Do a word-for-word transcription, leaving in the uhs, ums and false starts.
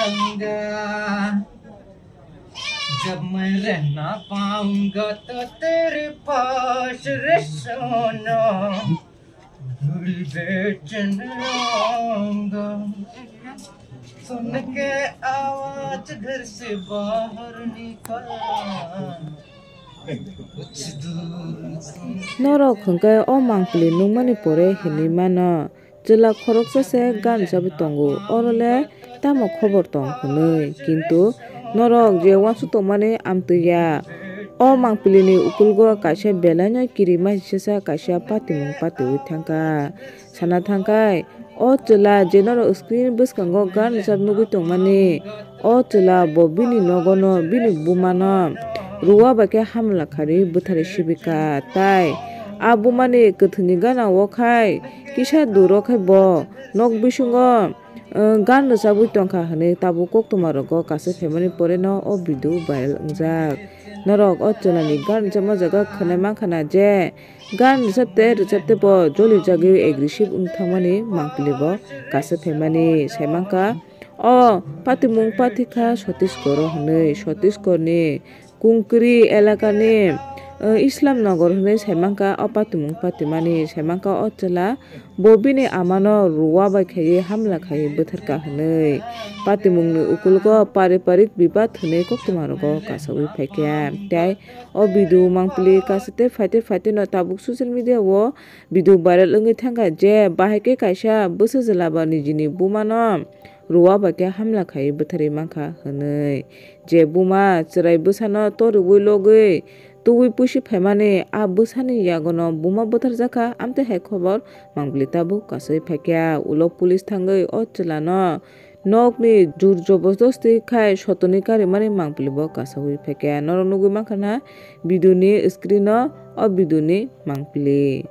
पाऊंगा। जब मैं रह ना पाऊंगा तो तेरे पास रे सोना, दिल बेचैन रहूंगा। सुन के आवाज घर से बाहर निकल, कुछ दूर तुम Norok hwnkhe o mangpili nukmani pore hinwi mano, chwla khoroksa se gan rwchabwi tongo, oro le tamo khobor tong hwnwi. Kintu norok je uansuk tongmani amtwi ya. O mangpili ni ukulgo kaisa belai no kirima sesa kaisa patimung patiwi thangkha. Sana thangkhai, o chwla je norok screen bwskango gan rwchap nugwi tongmani, o chwla bo bini nogono, bini bumano rua bai khe hamla kharwi bwtharwi sibika. Tai a bumani kwthwini gana o khai kisa duro khai bo nok bisingo, eh, gan rwchabwi tongkha hwnwi tabuk koktwma rogo kaisa phaimani pore no o video viral wngjak. Norok o chwlani gan rwchapma jaga khwnai mankha na je gan rwchapte rwchapte bo joli jagwi aggressive wng thangmani mangpili bo kaisa phaimani sai mankha. O patimung pathikha Chhattisgarh o hwnwi, Chhattisgarh ni Kungkri elakani, eh, Islam Nagar hwnwi sai mankha o patimung patimani, sai mankha o chwla bo bini amano rua bai khaiwi hamla khaiwi bwtharkha hwnwi. Patimungni ukulgo pariparik bibad hwnwi koktwma rogo kasawi phaikha. Tei o video mangpili kasate phaite phaite no tabuk social media o video viral wngwi thangkha je bahai khe kaisa bwsa jwla ba nijini bumano rua bai khe hamla khaiwi bwtharwi mankha hwnwi. Je buma chwrai bwsano torwi logwi tubui puisi phaimani a bwsani yagono buma bwtharjakha, amtwi hai khobor mangpili tabuk kasui phaikha. Ulo police thangwi o chwlano nokni jur jobostosti khai sotoni karimani mangpili bo kasaui phaikha. Norok nugui mankha na video ni screen o, o video ni mangpili.